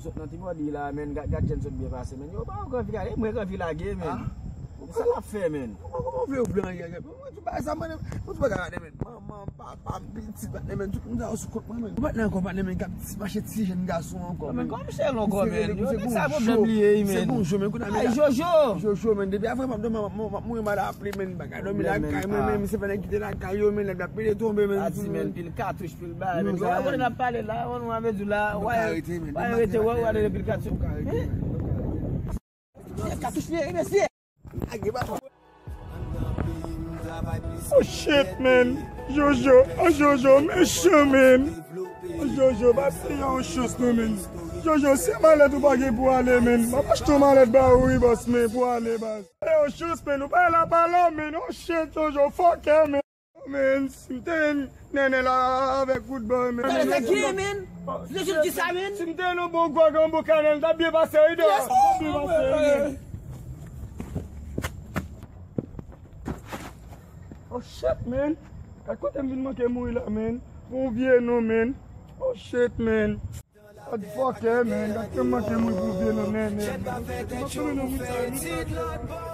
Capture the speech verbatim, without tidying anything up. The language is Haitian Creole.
Sot nan T-Body la, men, gad, gad jan sot byen pase, men. Yo, pa yon gran fi lage, mwen gran fi lage, men. Sa l ap fè, men? Kòman, kòman w vle, w vle anyen, mwen tou bagay sa, mwen, mwen tou bagay la, men. Manman, papa m, pitit, patnè, men, tout moun sa yo sou kont mwen, men. Patnè ankò, patnè, men, k ap mache ti jèn gason ankò, men. Men, kòm se lon ankò, men. Yo, nèg sa pwoblèm li ye, men. Se gon jou, men, kounye a. Ay, Jojo! Jojo, men, depi avè m ap dòmi, m ap mouri mal aple, men, bagay dòmi lakay mwen, men, se fè nèg kite lakay yo, men, nèg la pede tonbe, men. Pati, men, pil katouch, pil bagay, men. Sa kote n ap pale la, nou ap di la, wè, wè, rete, wè, wè, pil katouch. Katouch li ye, mesye. Oh shit, man. Jojo, oh Jojo, mechan, man. Oh Jojo, ba piya yon chans non, man. Jojo, se malèt ou pa gen pou ale, man. M ap achte yon malèt ba ou, wi, bòs, man, pou ale, baz. Ba yon chans, man, ou pa la pa la, man. Oh shit, Jojo, fuck, man. Man, si m te nènè la avèk kout ban, man. Tande sa ki ye, man? Si te jis di sa, man. Si m te yon bon gwòg, yon bon kanèl, m t ap byen pase, wi, dò. Yes, byen pase, wi, man. Oh shit, man. Gad kote m vin manke mouri la, man. Pou vye nou, man. Oh shit, man. Gad fòkè, man. Gad ke m manke mouri pou vye nou, nènè, man. Mwen konnen nou moun sa yo, nou sa yo.